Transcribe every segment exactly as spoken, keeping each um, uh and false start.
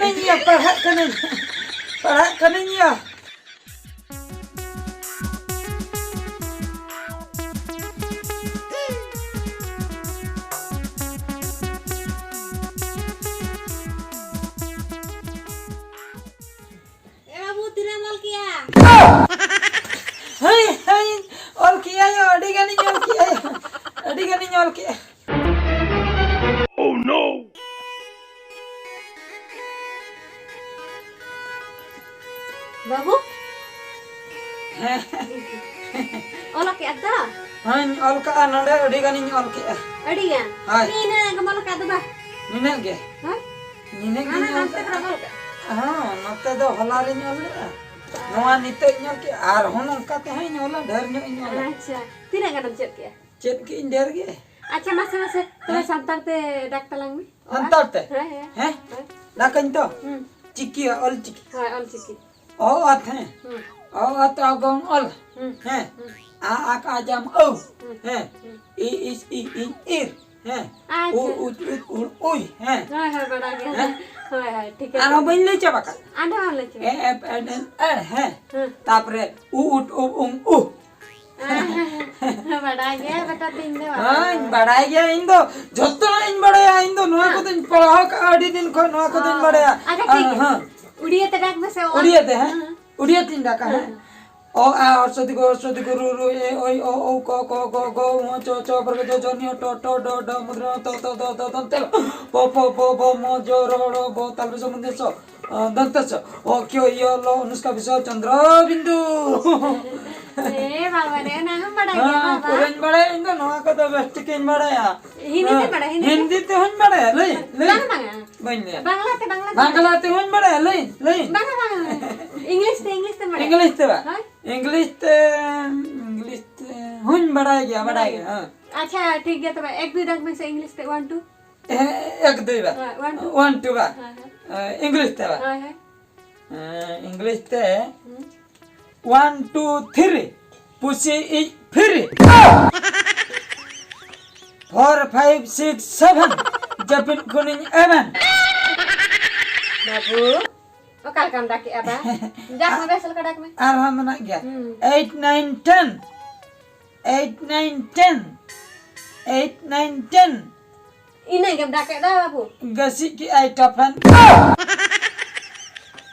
ᱤᱧ ᱭᱟ, ᱯᱟᱲᱦᱟᱜ ᱠᱟᱹᱱᱟᱹᱧ᱾ ᱯᱟᱲᱦᱟᱜ ᱠᱟᱹᱱᱟᱹᱧ ᱭᱟ᱾ ᱮ ᱵᱟᱹᱵᱩ, ᱛᱤᱱᱟᱹᱜ ᱮᱢ ᱚᱞ ᱠᱮᱜᱼᱟ? ᱦᱳᱭ, ᱦᱳᱭ, ᱚᱞ ᱠᱮᱜᱼᱟ ᱭᱳ, ᱟᱹᱰᱤ ᱜᱟᱱᱤᱧ ᱚᱞ ᱠᱮᱜᱼᱟ ᱭᱳ, ᱟᱹᱰᱤ ᱜᱟᱱᱤᱧ ᱚᱞ ᱠᱮᱜᱼᱟ᱾ Oh no! ᱵᱟᱹᱵᱩ? ᱦᱮᱸ᱾ ᱚᱞ ᱠᱮᱜᱼᱟ ᱛᱚ? ᱦᱮᱸᱧ ᱚᱞ ᱠᱟᱜᱼᱟ, ᱱᱚᱰᱮ ᱟᱹᱰᱤ ᱜᱟᱱᱤᱧ ᱚᱞ ᱠᱮᱜᱼᱟ᱾ ᱟᱹᱰᱤ ᱜᱟᱱ? ᱦᱳᱭ᱾ ᱛᱤᱱᱟᱹᱜ ᱮᱢ ᱚᱞ ᱠᱟᱜᱼᱟ ᱛᱚᱵᱮ? ᱱᱤᱱᱟᱹᱜ ᱜᱮ᱾ ᱦᱮᱸ? ᱱᱤᱱᱟᱹᱜ ᱟᱢ ᱜᱤᱧ ᱚᱞ ᱦᱟᱱᱛᱮ ᱠᱟᱜᱼᱟ᱾ ᱯᱮᱨᱮ ᱚᱞ ᱠᱟᱜᱼᱟ? ᱦᱚᱸ, ᱱᱚᱛᱮ ᱫᱚ ᱦᱚᱞᱟ ᱨᱤᱧ ᱚᱞ ᱞᱮᱜᱼᱟ᱾ ᱱᱚᱣᱟ ᱱᱤᱛᱚᱜ ᱤᱧ ᱚᱞ ᱠᱮᱜᱼᱟ, ᱟᱨᱦᱚᱸ ᱱᱚᱝᱠᱟ ᱛᱮᱦᱚᱸᱧ ᱚᱞᱟ, ᱰᱷᱮᱨ ᱧᱚᱜ ᱤᱧ ᱚᱞᱟ᱾ ᱟᱪᱪᱷᱟ, ᱛᱤᱱᱟᱹᱜ ᱜᱟᱱᱮᱢ ᱪᱮᱫ ᱠᱮᱜᱼᱟ? ᱪᱮᱫ ᱠᱮᱜᱼᱟᱹᱧ ᱰᱷᱮᱨ ᱜᱮ᱾ ᱟᱪᱪᱷᱟ, ᱢᱟᱥᱮ, ᱢᱟᱥᱮ, ᱛᱚᱵᱮ ᱦᱮᱸ? ᱥᱟᱱᱛᱟᱲ ᱛᱮ ᱰᱟᱠ ᱛᱟᱞᱟᱝ ᱢᱮ᱾ ᱥᱟᱱᱛᱟᱲ ᱛᱮ? ᱦᱮᱸ, ᱦᱮᱸ, ᱦᱮᱸ? ᱦᱮᱸ᱾ ᱰᱟᱠᱟᱹᱧ ᱛᱚ? ᱦᱩᱸ᱾ ᱪᱤᱠᱤ, ᱚᱞ ᱪᱤᱠᱤ᱾ ᱦᱳᱭ, ᱚᱞ ᱪᱤᱠᱤ᱾ ᱚ ᱟᱛ ᱦᱮᱸ᱾ ᱦᱩᱸ᱾ ᱚ ᱟᱛ ᱚᱜᱚᱝ ᱚᱞ᱾ ᱦᱩᱸ᱾ ᱦᱮᱸ᱾ ᱦᱩᱸ᱾ ᱟ ᱟᱠ ᱟᱡᱟᱢ ᱟᱹᱣ᱾ ᱦᱩᱸ᱾ ᱦᱮᱸ᱾ ᱦᱩᱸ᱾ ᱤ ᱤᱥ ᱤ ᱤᱧ ᱤᱨ᱾ ᱦᱮᱸ᱾ ᱟᱪᱪᱷᱟ᱾ ᱩ ᱩᱪ ᱩᱪ ᱩᱲ ᱩᱭ᱾ ᱦᱮᱸ᱾ ᱦᱳᱭ, ᱦᱳᱭ, ᱵᱟᱰᱟᱭ ᱜᱮ᱾ ᱦᱮᱸ? ᱦᱳᱭ, ᱦᱳᱭ, ᱴᱷᱤᱠ ᱟᱪᱷᱮ᱾ ᱟᱨᱦᱚᱸ ᱵᱟᱹᱧ ᱞᱟᱹᱭ ᱪᱟᱵᱟ ᱠᱟᱜ? ᱟᱨᱦᱚᱸ ᱞᱟᱹᱭ ᱪᱟᱵᱟ᱾ ᱮ ᱮᱯ ᱮᱱ ᱮᱱ ᱮᱲ᱾ ᱦᱮᱸ᱾ ᱦᱩᱸ᱾ ᱛᱟᱯᱚᱨᱮ ᱩ ᱩᱴ ᱩᱵ ᱩᱢ ᱩᱦ᱾ ᱵᱟᱰᱟᱭ ᱜᱮᱭᱟ ᱵᱮᱴᱟ ᱛᱤᱧ ᱫᱚ᱾ ᱦᱮᱸ, ᱵᱟᱰᱟᱭ ᱜᱮᱭᱟ ᱤᱧ ᱫᱚ᱾ ᱡᱷᱚᱛᱚ ᱤᱧ ᱵᱟᱰᱟᱭᱟ ᱤᱧ ᱫᱚ᱾ ᱱᱚᱣᱟ ᱦᱮᱸ᱾ ᱠᱚᱫᱚᱧ ᱯᱟᱲᱦᱟᱣ ᱠᱟᱜᱼᱟ ᱟᱹᱰᱤ ᱫᱤᱱ ᱠᱷᱚᱱ, ᱱᱚᱣᱟ ᱠᱚᱫᱚᱧ ᱚ, ᱵᱟᱰᱟᱭᱟ᱾ ᱟᱪᱪᱷᱟ, ᱴᱷᱤᱠ ᱦᱮᱸ, ᱜᱮᱭᱟ᱾ ᱦᱮᱸ᱾ ᱩᱲᱤᱭᱟ ᱛᱮ ᱰᱟᱠ ᱢᱮᱥᱮ, ᱚᱞ᱾ ᱩᱲᱤᱭᱟ ᱛᱮ, ᱦᱮᱸ? ᱦᱮᱸ᱾ ᱩᱲᱤᱭᱟ ᱛᱤᱧ ᱰᱟᱠᱟ, ᱦᱮᱸ? ᱦᱮᱸ᱾ ᱚ, ᱟ, ᱚᱨᱥᱚ ᱫᱤᱜᱚ, ᱚᱨᱥᱚ ᱫᱤᱜᱚ, ᱨᱩ, ᱨᱩ, ᱮ, ᱚᱭ, ᱚ, ᱳ, ᱠᱚ, ᱠᱚ, ᱜᱚ, ᱜᱚ, ᱩ, ᱪᱚ, ᱪᱚ, ᱵᱨᱜ, ᱡᱚ, ᱡᱚ, ᱱᱤᱭᱚ, ᱴᱚ, ᱴᱚ, ᱰᱚ, ᱰᱚ, ᱢᱩᱫᱽᱨᱟ, ᱛᱚ, ᱛᱚ, ᱫᱚ, ᱫᱚ, ᱫᱚᱱᱛᱮ, ᱯᱚ, ᱯᱚ, ᱵᱚ, ᱵᱚ, ᱢᱚ, ᱡᱚ, ᱨᱚ, ᱨᱚ, ᱵᱚ, ᱛᱟᱞᱵᱮ, ᱡᱚ, ᱢᱩᱫᱽᱨᱟ, ᱥᱚ, ᱚ, ᱫᱚᱱᱛᱮ, ᱥᱚ, ᱚ, ᱠᱭᱚ, ᱭᱚ, ᱞᱚ, ᱚᱱᱩᱥᱠᱟ, ᱵᱤᱥᱚ, ᱪᱚᱱᱫᱨᱚ, ᱵᱤᱱᱫᱩ᱾ ᱮ ᱵᱟᱵᱟ ᱨᱮ, ᱚᱱᱟ ᱦᱚᱸᱢ ᱵᱟᱰᱟᱭ ᱜᱮᱭᱟ, ᱦᱮᱸ, ᱵᱟᱵᱟ? ᱯᱩᱨᱟᱹᱧ ᱵᱟᱰᱟᱭᱟ ᱤᱧ ᱫᱚ, ᱱᱚᱣᱟ ᱠᱚᱫᱚ ᱵᱮᱥ ᱴᱷᱤᱠᱤᱧ ᱵᱟᱰᱟᱭᱟ᱾ ᱦᱤᱱᱫᱤ ᱛᱮᱢ ᱦᱮᱸ, ᱵᱟᱰᱟᱭᱟ, ᱦᱤᱱᱫᱤ ᱦᱤᱱᱫᱤ ᱛᱮ? ᱛᱮᱦᱚᱸᱧ ᱵᱟᱰᱟᱭᱟ, ᱞᱟᱹᱭ, ᱞᱟᱹᱭ᱾ ᱵᱟᱝ, ᱵᱟᱝᱟ᱾ ᱵᱟᱹᱧ ᱞᱟᱹᱭᱟ᱾ ᱵᱟᱝᱞᱟ ᱛᱮ, ᱵᱟᱝᱞᱟ ᱛᱮ᱾ ᱵᱟᱝᱞᱟ ᱛᱮᱦᱚᱸᱧ ᱵᱟᱰᱟᱭᱟ, ᱞᱟᱹᱭ, ᱞᱟᱹᱭ᱾ ᱵᱟᱝᱟ, ᱵᱟᱝᱟ, ᱵᱟᱝᱟ᱾ ᱤᱝᱞᱤᱥ ᱛᱮ, ᱤᱝᱞᱤᱥ ᱛᱮᱢ ᱵᱟᱰᱟᱭᱟ? ᱤᱝᱞᱤᱥ ᱛᱮ ᱵᱟᱝ᱾ ᱦᱳᱭ᱾ ᱤᱝᱞᱤᱥ ᱛᱮ, ᱤᱝᱞᱤᱥ ᱛᱮ ᱦᱚᱸᱧ ᱵᱟᱲᱟᱭ ᱜᱮᱭᱟ, ᱵᱟᱲᱟᱭ ᱵᱟᱲᱟᱭ ᱜᱮᱭᱟ, ᱜᱮᱭᱟ᱾ ᱦᱮᱸ᱾ ᱟᱪᱪᱷᱟ, ᱴᱷᱤᱠ ᱜᱮᱭᱟ ᱛᱚᱵᱮ, ᱮᱠ ᱫᱩᱭ ᱫᱟᱜᱽ ᱢᱮᱥᱮ ᱤᱝᱞᱤᱥ ᱛᱮ, one, two᱾ ᱦᱮᱸ, ᱮᱠ ᱫᱩᱭ ᱵᱟ᱾ ᱦᱮᱸ, one, two᱾ One, two ᱵᱟ᱾ ᱦᱮᱸ, ᱦᱮᱸ᱾ ᱮᱸ, ᱤᱝᱞᱤᱥ ᱛᱮ ᱵᱟ᱾ ᱦᱳᱭ, ᱦᱳᱭ᱾ ᱮᱸ, ᱤᱝᱞᱤᱥ ᱛᱮ, ᱦᱩᱸ᱾ One, two, three, ᱯᱩᱥᱤ ᱤᱡ ᱯᱷᱤᱨᱤ᱾ Four, five, six, seven, ᱡᱟᱹᱯᱤᱫ ᱠᱷᱚᱱᱤᱧ ᱮᱵᱷᱮᱱ᱾ ᱵᱟᱹᱵᱩ, ᱚᱠᱟ ᱞᱮᱠᱟᱢ ᱰᱟᱠᱮᱜᱼᱟ ᱵᱟ? ᱰᱟᱠ ᱢᱮ, ᱵᱮᱥ ᱞᱮᱠᱟ ᱰᱟᱠ ᱢᱮ᱾ ᱟᱨᱦᱚᱸ ᱢᱮᱱᱟᱜ ᱜᱮᱭᱟ᱾ ᱦᱩᱸ᱾ Eight, nine, ten. Eight, nine, ten. Eight, nine, ten. ᱤᱱᱟᱹ ᱜᱮᱢ ᱰᱟᱠᱮᱫ ᱫᱚ ᱵᱟᱹᱵᱩ? ᱜᱟᱹᱥᱤᱡ ᱠᱮᱜᱼᱟᱭ ᱴᱚᱯᱮᱱ᱾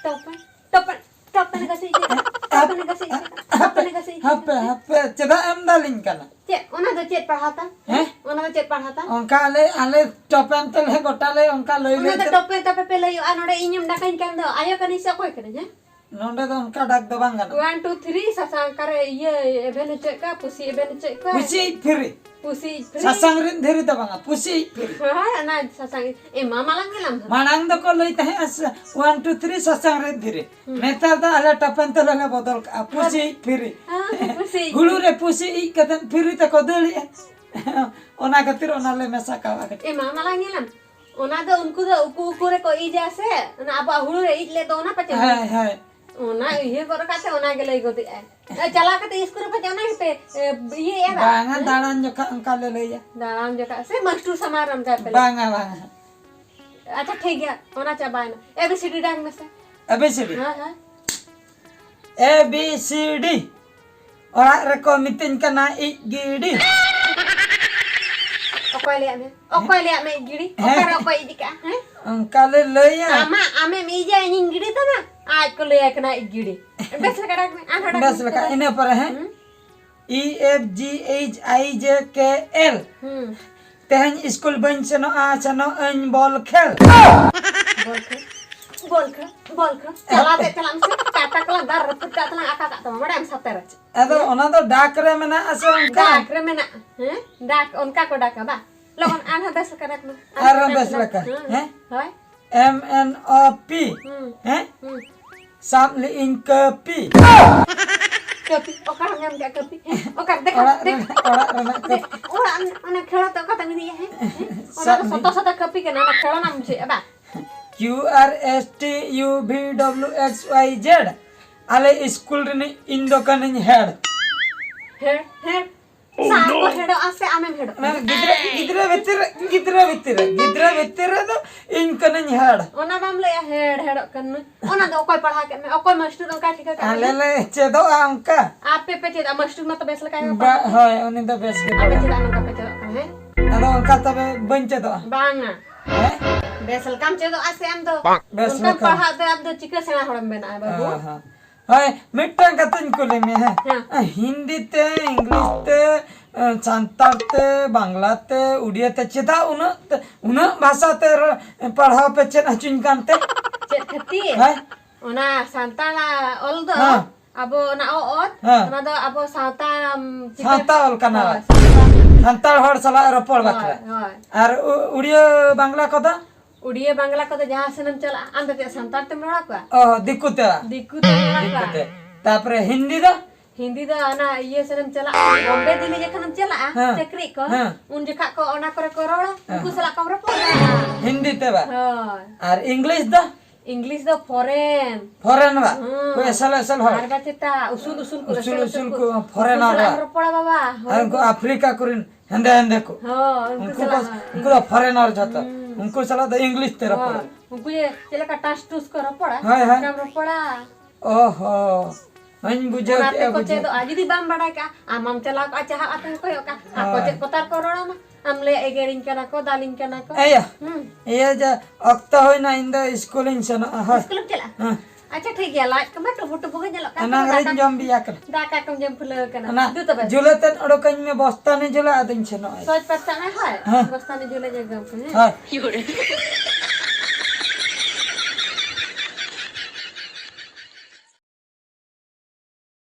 ᱴᱚᱯᱮᱱ, ᱴᱚᱯᱮᱱ, ᱴᱚᱯᱮᱱ ᱜᱟᱹᱥᱤᱡ ᱠᱮᱫᱟ᱾ ᱴᱚᱯᱮᱱ ᱜᱟᱹᱥᱤᱡ ᱠᱮᱫᱟ᱾ ᱦᱟᱯᱮ, ᱴᱚᱯᱮᱱ ᱜᱟᱹᱥᱤᱡ ᱦᱟᱯᱮ, ᱠᱮᱫᱟ᱾ ᱦᱟᱯᱮ, ᱪᱮᱫᱟᱜ ᱮᱢ ᱫᱟᱞᱤᱧ ᱠᱟᱱᱟ? ᱪᱮᱫ? ᱚᱱᱟ ᱫᱚ ᱪᱮᱫ ᱯᱟᱲᱦᱟᱣ ᱛᱟᱢ? ᱦᱮᱸ? ᱚᱱᱟ ᱫᱚ ᱪᱮᱫ ᱯᱟᱲᱦᱟᱣ ᱛᱟᱢ? ᱚᱱᱠᱟ ᱟᱞᱮ, ᱟᱞᱮ ᱴᱚᱯᱮᱱ ᱛᱮᱞᱮ ᱜᱚᱴᱟ ᱞᱮ ᱚᱱᱠᱟ ᱞᱟᱹᱭ ᱚᱱᱟ ᱞᱟᱹᱭ ᱫᱚ ᱛᱮ ᱴᱚᱯᱮᱱ ᱛᱟᱯᱮ ᱯᱮ ᱞᱟᱹᱭᱚᱜᱼᱟ, ᱱᱚᱰᱮ ᱤᱧᱮᱢ ᱰᱟᱠᱟᱧ ᱠᱟᱱ ᱫᱚ᱾ ᱟᱭᱳ ᱠᱟᱹᱱᱟᱹᱧ ᱥᱮ ᱚᱠᱚᱭ ᱠᱟᱹᱱᱟᱹᱧ, ᱦᱮᱸ? ᱱᱚᱰᱮ ᱫᱚ ᱚᱱᱠᱟ ᱰᱟᱠ ᱫᱚ ᱵᱟᱝ ᱜᱟᱱᱚᱜᱼᱟ᱾ One, two, three, ᱥᱟᱥᱟᱝ ᱚᱠᱟᱨᱮ ᱤᱭᱟᱹ ᱮᱵᱷᱮᱱ ᱦᱚᱪᱚᱭᱮᱫ ᱠᱚᱣᱟ, ᱯᱩᱥᱤ ᱮᱵᱷᱮᱱ ᱦᱚᱪᱚᱭᱮᱫ ᱠᱚᱣᱟ᱾ ᱯᱩᱥᱤ ᱯᱷᱤᱨᱤ᱾ ᱯᱩᱥᱤ ᱯᱷᱤᱨᱤ᱾ ᱥᱟᱥᱟᱝ ᱨᱤᱱ ᱫᱷᱤᱨᱤ ᱫᱚ ᱵᱟᱝᱟ, ᱯᱩᱥᱤ ᱯᱷᱤᱨᱤ᱾ ᱦᱳᱭ, ᱚᱱᱟ ᱥᱟᱥᱟᱝ᱾ ᱮ ᱢᱟ, ᱢᱟᱞᱟᱝ ᱜᱮᱞᱟᱢ ᱦᱟᱸᱜ᱾ ᱢᱟᱲᱟᱝ ᱫᱚᱠᱚ ᱞᱟᱹᱭ ᱛᱟᱦᱮᱸᱜᱼᱟ ᱥᱟ-, one, two, three, ᱥᱟᱥᱟᱝ ᱨᱤᱱ ᱫᱷᱤᱨᱤ᱾ ᱦᱩᱸ᱾ ᱱᱮᱛᱟᱨ ᱫᱚ ᱟᱞᱮ ᱴᱚᱯᱮᱱ ᱛᱮᱞᱮ ᱞᱮ ᱵᱚᱫᱚᱞ ᱠᱟᱜᱼᱟ, ᱯᱩᱥᱤ ᱯᱷᱤᱨᱤ᱾ ᱦᱮᱸ, ᱯᱩᱥᱤ᱾ ᱦᱩᱲᱩ ᱨᱮ ᱯᱩᱥᱤ ᱤᱡ ᱠᱟᱛᱮ ᱯᱷᱤᱨᱤ ᱛᱮᱠᱚ ᱫᱟᱹᱲᱮᱜᱼᱟ᱾ ᱚᱱᱟ ᱠᱷᱟᱹᱛᱤᱨ ᱚᱱᱟ ᱞᱮ ᱢᱮᱥᱟ ᱠᱟᱣᱟ ᱠᱟᱹᱴᱤᱡ᱾ ᱮ ᱢᱟ, ᱢᱟᱞᱟᱝ ᱧᱮᱞᱟᱢ᱾ ᱚᱱᱟ ᱫᱚ ᱩᱱᱠᱩ ᱫᱚ ᱩᱠᱩ ᱩᱠᱩ ᱨᱮᱠᱚ ᱤᱡᱟ ᱥᱮ, ᱚᱱᱟ ᱟᱵᱚᱣᱟᱜ ᱦᱩᱲᱩ ᱨᱮ ᱤᱡ ᱞᱮᱫ ᱫᱚ ᱚᱱᱟ ᱯᱟᱪᱮ᱾ ᱦᱮᱸ, ᱦᱮᱸ᱾ ᱚᱱᱟ ᱩᱭᱦᱟᱹᱨ ᱜᱚᱫ ᱟᱠᱟᱫ ᱛᱮ ᱚᱱᱟ ᱜᱮ ᱞᱟᱹᱭ ᱜᱚᱫᱮᱜᱼᱟᱭ᱾ ᱮ, ᱪᱟᱞᱟᱣ ᱠᱟᱛᱮ ᱤᱥᱠᱩᱞ ᱨᱮ ᱯᱟᱪᱮ ᱚᱱᱟ ᱜᱮᱯᱮ, ᱮ, ᱤᱭᱟᱹᱭᱟ ᱵᱟᱝ? ᱵᱟᱝᱟ, ᱦᱮᱸ? ᱫᱟᱬᱟᱱ ᱡᱚᱠᱷᱟ ᱚᱱᱠᱟ ᱞᱮ ᱞᱟᱹᱭᱟ᱾ ᱫᱟᱬᱟᱱ ᱡᱚᱠᱷᱟ ᱥᱮ ᱢᱟᱥᱴᱩᱨ ᱥᱟᱢᱟᱝ ᱨᱮ ᱚᱱᱠᱟ ᱯᱮ ᱞᱟᱹᱭᱟ? ᱵᱟᱝᱟ, ᱵᱟᱝᱟ᱾ ᱟᱪᱪᱷᱟ, ᱴᱷᱤᱠ ᱜᱮᱭᱟ, ᱚᱱᱟ ᱪᱟᱵᱟᱭᱮᱱᱟ᱾ A B C D ᱰᱟᱠ ᱢᱮᱥᱮ᱾ A B C D? ᱦᱮᱸ, ᱦᱮᱸ᱾ A B C D᱾ ᱚᱲᱟᱜ ᱨᱮᱠᱚ ᱢᱤᱛᱟᱹᱧ ᱠᱟᱱᱟ ᱤᱡ ᱜᱤᱰᱤ᱾ ᱚᱠᱚᱭ ᱞᱟᱹᱭᱟᱫ ᱢᱮ? ᱚᱠᱚᱭ ᱞᱟᱹᱭᱟᱫ ᱢᱮ ᱤᱡ ᱜᱤᱰᱤ? ᱦᱮᱸ᱾ ᱚᱠᱟᱨᱮ ᱚᱠᱚᱭ ᱤᱡ ᱠᱟᱜᱼᱟ? ᱦᱮᱸ? ᱚᱱᱠᱟ ᱞᱮ ᱞᱟᱹᱭᱟ᱾ ᱟᱢᱟᱜ, ᱟᱢᱮᱢ ᱤᱡᱟ, ᱤᱧᱤᱧ ᱜᱤᱰᱤ ᱛᱟᱢᱟ? ᱟᱡ ᱠᱚ ᱞᱟᱹᱭᱟᱭ ᱠᱟᱱᱟ ᱤᱡ ᱜᱤᱰᱤ᱾ ᱵᱮᱥ ᱞᱮᱠᱟ ᱰᱟᱠ ᱢᱮ, ᱟᱨᱦᱚᱸ ᱰᱟᱠ ᱵᱮᱥ ᱢᱮ᱾ ᱞᱮᱠᱟ, ᱤᱱᱟᱹ ᱯᱚᱨᱮ, ᱦᱮᱸ? ᱦᱩᱸ? E F G H I J K L᱾ ᱦᱩᱸ᱾ ᱛᱮᱦᱮᱧ ᱤᱥᱠᱩᱞ ᱵᱟᱹᱧ ᱥᱮᱱᱚᱜᱼᱟ, ᱥᱮᱱᱚᱜ ᱟᱹᱧ ᱵᱚᱞ ᱠᱷᱮᱞ᱾ ᱵᱚᱞ ᱠᱷᱮᱞ, ᱵᱚᱞ ᱠᱷᱮᱞ, ᱵᱚᱞ ᱠᱷᱮᱞ᱾ ᱪᱟᱞᱟᱣ ᱛᱮ ᱪᱟᱞᱟᱜ ᱢᱮᱥᱮ, ᱪᱟᱨᱴᱟ ᱠᱚᱞᱟ ᱫᱟᱨ ᱨᱟᱹᱯᱩᱫ ᱠᱟᱜ ᱛᱟᱞᱟᱝ, ᱟᱠᱟ ᱠᱟᱜ ᱛᱟᱢᱟ, ᱵᱟᱲᱟᱭᱟᱢ ᱥᱟᱛᱮ ᱨᱮ᱾ ᱟᱫᱚ ᱦᱮᱸ? ᱚᱱᱟ ᱫᱚ ᱰᱟᱠ ᱨᱮ ᱢᱮᱱᱟᱜᱼᱟ ᱥᱮ ᱚᱱᱠᱟ? ᱰᱟᱠ ᱨᱮ ᱢᱮᱱᱟᱜᱼᱟ, ᱦᱮᱸ? ᱰᱟᱠ, ᱚᱱᱠᱟ ᱠᱚ ᱰᱟᱠᱟ, ᱵᱟ? ᱞᱚᱜᱚᱱ, ᱟᱨᱦᱚᱸ ᱵᱮᱥ ᱞᱮᱠᱟ ᱰᱟᱠ ᱢᱮ᱾ ᱟᱨᱦᱚᱸ ᱵᱮᱥ ᱞᱮᱠᱟ, ᱦᱮᱸ? ᱦᱳᱭ᱾ M N O P, ᱦᱩᱸ᱾ ᱦᱮᱸ? ᱦᱩᱸ᱾ ᱥᱟᱵ ᱞᱮᱜ ᱤᱧ ᱠᱟᱹᱯᱤ᱾ ᱠᱟᱹᱯᱤ? ᱚᱠᱟᱨᱮᱢ ᱧᱟᱢ ᱠᱮᱜᱼᱟ ᱠᱟᱹᱯᱤ? ᱦᱮᱸ? ᱚᱠᱟᱨᱮ? ᱫᱮᱠᱷᱟᱣ, ᱚᱲᱟᱜ ᱫᱮᱠᱷᱟᱣ, ᱨᱮᱱᱟᱜ, ᱚᱲᱟᱜ ᱨᱮᱱᱟᱜ ᱫᱮᱠᱷᱟᱣ᱾ ᱠᱟᱹᱯᱤ᱾ ᱚᱲᱟᱜ ᱨᱮᱱᱟᱜ, ᱚᱱᱟ ᱠᱷᱮᱲᱚ ᱛᱮ ᱚᱠᱟᱛᱮᱢ ᱤᱫᱤᱭᱟ, ᱦᱮᱸ? ᱦᱮᱸ? ᱚᱱᱟ ᱥᱟᱵ ᱫᱚ ᱥᱚᱛᱚ ᱞᱮᱜ ᱥᱚᱛᱚ ᱠᱟᱹᱯᱤ ᱠᱟᱱᱟ, ᱚᱱᱟ ᱠᱷᱮᱲᱚᱱᱟᱢ ᱵᱩᱡᱷᱟᱹᱣᱮᱜᱼᱟ ᱵᱟ? Q R S T U V W X Y Z, ᱟᱞᱮ ᱤᱥᱠᱩᱞ ᱨᱤᱱᱤᱡ ᱤᱧ ᱫᱚ ᱠᱟᱹᱱᱟᱹᱧ head᱾ Head, head᱾ ᱥᱟᱵ ᱠᱚ ᱦᱮᱲᱚᱜᱼᱟ ᱥᱮ ᱟᱢᱮᱢ ᱦᱮᱲᱚᱜᱼᱟ? ᱚᱱᱟ ᱜᱤᱫᱽᱨᱟᱹ ᱜᱤᱫᱽᱨᱟᱹ ᱵᱷᱤᱛᱤᱨ ᱨᱮ ᱜᱤᱫᱽᱨᱟᱹ ᱵᱷᱤᱛᱤᱨ ᱨᱮ ᱜᱤᱫᱽᱨᱟᱹ ᱵᱷᱤᱛᱤᱨ ᱨᱮᱫᱚ ᱤᱧ ᱠᱟᱹᱱᱟᱹᱧ ᱦᱮᱲ᱾ ᱚᱱᱟ ᱵᱟᱢ ᱞᱟᱹᱭᱟ ᱦᱮᱲ ᱦᱮᱲᱚᱜ ᱠᱟᱱᱟᱹᱧ᱾ ᱚᱱᱟ ᱫᱚ ᱚᱠᱚᱭ ᱯᱟᱲᱦᱟᱣ ᱠᱮᱫ ᱢᱮ? ᱚᱠᱚᱭ ᱢᱟᱥᱴᱟᱨ ᱚᱱᱠᱟᱭ ᱴᱷᱤᱠᱟᱹ ᱠᱟᱜ ᱟᱞᱮ ᱢᱮᱭᱟ? ᱞᱮ ᱪᱮᱫᱚᱜᱼᱟ ᱚᱱᱠᱟ᱾ ᱟᱯᱮ ᱯᱮ ᱪᱮᱫᱟ, ᱢᱟᱥᱴᱟᱨ ᱢᱟᱛᱚ ᱵᱮᱥ ᱞᱮᱠᱟ ᱜᱮ ᱵᱟ- ᱯᱟᱲᱦᱟᱣ᱾ ᱦᱳᱭ, ᱩᱱᱤ ᱫᱚ ᱵᱮᱥ ᱜᱮ ᱟᱯᱮ ᱯᱟᱲᱦᱟᱣ᱾ ᱪᱮᱫᱟᱜ ᱱᱚᱝᱠᱟ ᱯᱮ ᱪᱮᱫᱚᱜ ᱠᱟᱱᱟ, ᱦᱮᱸ? ᱟᱫᱚ ᱚᱱᱠᱟ ᱛᱚᱵᱮ ᱵᱟᱹᱧ ᱪᱮᱫᱚᱜᱼᱟ᱾ ᱵᱟᱝᱟ᱾ ᱦᱮᱸ? ᱵᱮᱥ ᱞᱮᱠᱟᱢ ᱪᱮᱫᱚᱜᱼᱟ ᱥᱮ ᱟᱢ ᱫᱚ? ᱵᱮᱥ ᱚᱱᱠᱟᱢ ᱞᱮᱠᱟ᱾ ᱯᱟᱲᱦᱟᱜ ᱛᱮ ᱟᱢ ᱫᱚ ᱪᱤᱠᱟᱹ ᱥᱮᱬᱟ ᱦᱚᱲᱮᱢ ᱵᱮᱱᱟᱜᱼᱟ, ᱵᱟᱹᱵᱩ? ᱦᱮᱸ, ᱦᱮᱸ᱾ ᱦᱳᱭ, ᱢᱤᱫᱴᱟᱝ ᱠᱟᱛᱷᱟᱧ ᱠᱩᱞᱤ ᱢᱮᱭᱟ, ᱦᱮᱸ? ᱦᱮᱸ᱾ ᱦᱤᱱᱫᱤ ᱛᱮ, ᱤᱝᱞᱤᱥ ᱛᱮ, ᱮ, ᱥᱟᱱᱛᱟᱲ ᱛᱮ, ᱵᱟᱝᱞᱟ ᱛᱮ, ᱩᱰᱤᱭᱟ ᱛᱮ, ᱪᱮᱫᱟᱜ ᱩᱱᱟᱹᱜ ᱛᱮ, ᱩᱱᱟᱹᱜ ᱵᱷᱟᱥᱟ ᱛᱮ ᱨᱚ-, ᱯᱟᱲᱦᱟᱣ ᱯᱮ ᱪᱮᱫ ᱦᱚᱪᱚᱧ ᱠᱟᱱᱛᱮ? ᱪᱮᱫ ᱠᱷᱟᱹᱛᱤᱨ? ᱦᱮᱸ? ᱚᱱᱟ ᱥᱟᱱᱛᱟᱲᱟᱜ ᱚᱞ ᱫᱚ, ᱦᱮᱸ᱾ ᱟᱵᱚ ᱚᱱᱟ ᱚ ᱚᱛ, ᱦᱮᱸ᱾ ᱚᱱᱟ ᱫᱚ ᱟᱵᱚ ᱥᱟᱶᱛᱟ, ᱩᱢ, ᱪᱤᱠᱟᱹ-, ᱥᱟᱶᱛᱟ ᱚᱞ ᱠᱟᱱᱟ᱾ ᱦᱳᱭ, ᱥᱟᱶᱛᱟ᱾ ᱥᱟᱱᱛᱟᱲ ᱦᱚᱲ ᱥᱟᱞᱟᱜ ᱨᱚᱯᱚᱲ ᱦᱳᱭ, ᱵᱟᱠᱷᱨᱟ᱾ ᱦᱳᱭ᱾ ᱟᱨ ᱩ-, ᱩᱲᱤᱭᱟᱹ ᱵᱟᱝᱞᱟ ᱠᱚᱫᱚ? ᱩᱲᱤᱭᱟᱹ ᱵᱟᱝᱞᱟ ᱠᱚᱫᱚ ᱡᱟᱦᱟᱸ ᱥᱮᱱᱮᱢ ᱪᱟᱞᱟᱜᱼᱟ, ᱟᱢ ᱫᱚ ᱪᱮᱫ ᱥᱟᱱᱛᱟᱲ ᱛᱮᱢ ᱨᱚᱲ ᱟᱠᱚᱣᱟ? ᱚ, ᱫᱤᱠᱩ ᱛᱮ᱾ ᱫᱤᱠᱩ ᱛᱮᱢ ᱨᱚᱲ ᱫᱤᱠᱩ ᱟᱠᱚᱣᱟ? ᱛᱮ᱾ ᱛᱟᱯᱚᱨᱮ ᱦᱤᱱᱫᱤ ᱫᱚ? ᱦᱤᱱᱫᱤ ᱫᱚ ᱚᱱᱟ ᱤᱭᱟᱹ ᱥᱮᱱᱮᱢ ᱪᱟᱞᱟᱜᱼᱟ, ᱵᱚᱢᱵᱮ ᱫᱤᱞᱞᱤ ᱡᱚᱠᱷᱚᱱᱮᱢ ᱪᱟᱞᱟᱜᱼᱟ, ᱦᱮᱸ᱾ ᱪᱟᱹᱠᱨᱤ ᱠᱚ, ᱦᱮᱸ᱾ ᱩᱱ ᱡᱚᱠᱷᱟᱜ ᱠᱚ ᱚᱱᱟ ᱠᱚᱨᱮ ᱠᱚ ᱨᱚᱲᱟ, ᱩᱱᱠᱩ ᱦᱮᱸ᱾ ᱥᱟᱞᱟᱜ ᱠᱚᱢ ᱨᱚᱯᱚᱲ ᱫᱟᱲᱮᱭᱟᱜᱼᱟ᱾ ᱦᱤᱱᱫᱤ ᱛᱮ ᱵᱟ? ᱦᱳᱭ᱾ ᱟᱨ ᱤᱝᱞᱤᱥ ᱫᱚ? ᱤᱝᱞᱤᱥ ᱫᱚ ᱯᱷᱚᱨᱮᱱ᱾ ᱯᱷᱚᱨᱮᱱ ᱵᱟ? ᱦᱩᱸ᱾ ᱠᱚ ᱮᱥᱮᱞ ᱮᱥᱮᱞ ᱦᱚᱲ? ᱟᱨ ᱵᱟ ᱪᱮᱛᱟ, ᱩᱥᱩᱞ ᱩᱥᱩᱞ ᱠᱚ, ᱩᱥᱩᱞ ᱮᱥᱮᱞ ᱩᱥᱩᱞ ᱮᱥᱮᱞ ᱠᱚ, ᱠᱚ᱾ ᱯᱷᱚᱨᱮᱱᱟᱨ ᱩᱱᱠᱩ ᱥᱟᱞᱟᱜ ᱵᱟ? ᱮᱢ ᱨᱚᱯᱚᱲᱟ ᱵᱟᱵᱟ᱾ ᱦᱳᱭ᱾ ᱟᱨ ᱩᱱᱠᱩ ᱟᱯᱷᱨᱤᱠᱟ ᱠᱚᱨᱮᱱ ᱦᱮᱸᱫᱮ ᱦᱮᱸᱫᱮ ᱠᱚ᱾ ᱦᱳᱭ, ᱩᱱᱠᱩ ᱩᱱᱠᱩ ᱥᱟᱞᱟᱜ ᱠᱚ, ᱦᱚᱸ᱾ ᱩᱱᱠᱩ ᱫᱚ ᱯᱷᱚᱨᱮᱱᱟᱨ ᱡᱷᱚᱛᱚ᱾ ᱦᱩᱸ᱾ ᱩᱱᱠᱩ ᱥᱟᱞᱟᱜ ᱫᱚ ᱤᱝᱞᱤᱥ ᱛᱮ ᱨᱚᱯᱚᱲ᱾ ᱦᱳᱭ᱾ ᱩᱱᱠᱩ ᱡᱮ ᱪᱮᱫ ᱞᱮᱠᱟ ᱴᱟᱥ ᱴᱩᱥ ᱠᱚ ᱨᱚᱯᱚᱲᱟ, ᱦᱳᱭ, ᱦᱳᱭ᱾ ᱚᱱᱠᱟᱢ ᱨᱚᱯᱚᱲᱟ᱾ ᱚ ᱦᱚᱸ᱾ ᱦᱚᱧ ᱵᱩᱡᱷᱟᱹᱣ ᱚᱱᱟ ᱠᱮᱜᱼᱟ, ᱛᱮᱠᱚ ᱵᱩᱡᱷᱟᱹᱣ᱾ ᱪᱮᱫᱚᱜᱼᱟ᱾ ᱡᱩᱫᱤ ᱵᱟᱢ ᱵᱟᱲᱟᱭ ᱠᱟᱜᱼᱟ, ᱟᱢ ᱢᱟᱢ ᱪᱟᱞᱟᱣ ᱠᱚᱜᱼᱟ, ᱪᱟᱦᱟᱜ ᱟᱛᱮᱢ ᱠᱚᱭᱚᱜ ᱠᱟᱜᱼᱟ᱾ ᱟᱠᱚ ᱦᱳᱭ᱾ ᱪᱮᱫ ᱠᱚ ᱛᱟᱨ ᱠᱚ ᱨᱚᱲᱟᱢᱟ? ᱟᱢ ᱞᱟᱹᱭᱟ, "ᱮᱜᱮᱨᱤᱧ ᱠᱟᱱᱟ ᱠᱚ, ᱫᱟᱞᱤᱧ ᱠᱟᱱᱟ ᱠᱚ᱾" ᱮᱭᱟ᱾ ᱦᱩᱸ᱾ ᱤᱭᱟᱹ ᱡᱮ ᱚᱠᱛᱚ ᱦᱩᱭᱱᱟ, ᱤᱧ ᱫᱚ ᱤᱥᱠᱩᱞᱤᱧ ᱥᱮᱱᱚᱜᱼᱟ, ᱦᱳᱭ᱾ ᱤᱥᱠᱩᱞᱮᱢ ᱪᱟᱞᱟᱜᱼᱟ? ᱦᱮᱸ᱾ ᱟᱪᱪᱷᱟ, ᱴᱷᱤᱠ ᱜᱮᱭᱟ, ᱞᱟᱡ ᱠᱚᱢᱟ ᱴᱩᱵᱩ ᱴᱩᱵᱩ ᱜᱮ ᱧᱮᱞᱚᱜ ᱠᱟᱱ ᱮᱱᱟᱝ ᱛᱟᱢᱟ, ᱨᱤᱧ ᱫᱟᱠᱟ, ᱡᱚᱢ ᱵᱤᱭᱟ ᱠᱟᱱᱟ᱾ ᱫᱟᱠᱟ ᱠᱚᱢ ᱡᱚᱢ ᱯᱷᱩᱞᱟᱹᱣ ᱠᱟᱱᱟ᱾ ᱚᱱᱟ ᱫᱩ ᱛᱚᱵᱮ᱾ ᱡᱩᱞᱟᱹ ᱛᱮᱫ ᱚᱰᱚᱠᱟᱹᱧ ᱢᱮ, ᱵᱚᱥᱛᱟ ᱱᱤ ᱡᱩᱞᱟᱹ, ᱟᱫᱚᱧ ᱥᱮᱱᱚᱜᱼᱟ᱾ ᱥᱚᱡᱽ ᱯᱟᱛᱟ ᱱᱟ, ᱦᱳᱭ᱾ ᱦᱮᱸ᱾ ᱵᱚᱥᱛᱟ ᱱᱤ ᱡᱩᱞᱟᱹ ᱡᱟᱭᱜᱟ ᱠᱚ, ᱦᱮᱸ᱾ ᱦᱳᱭ᱾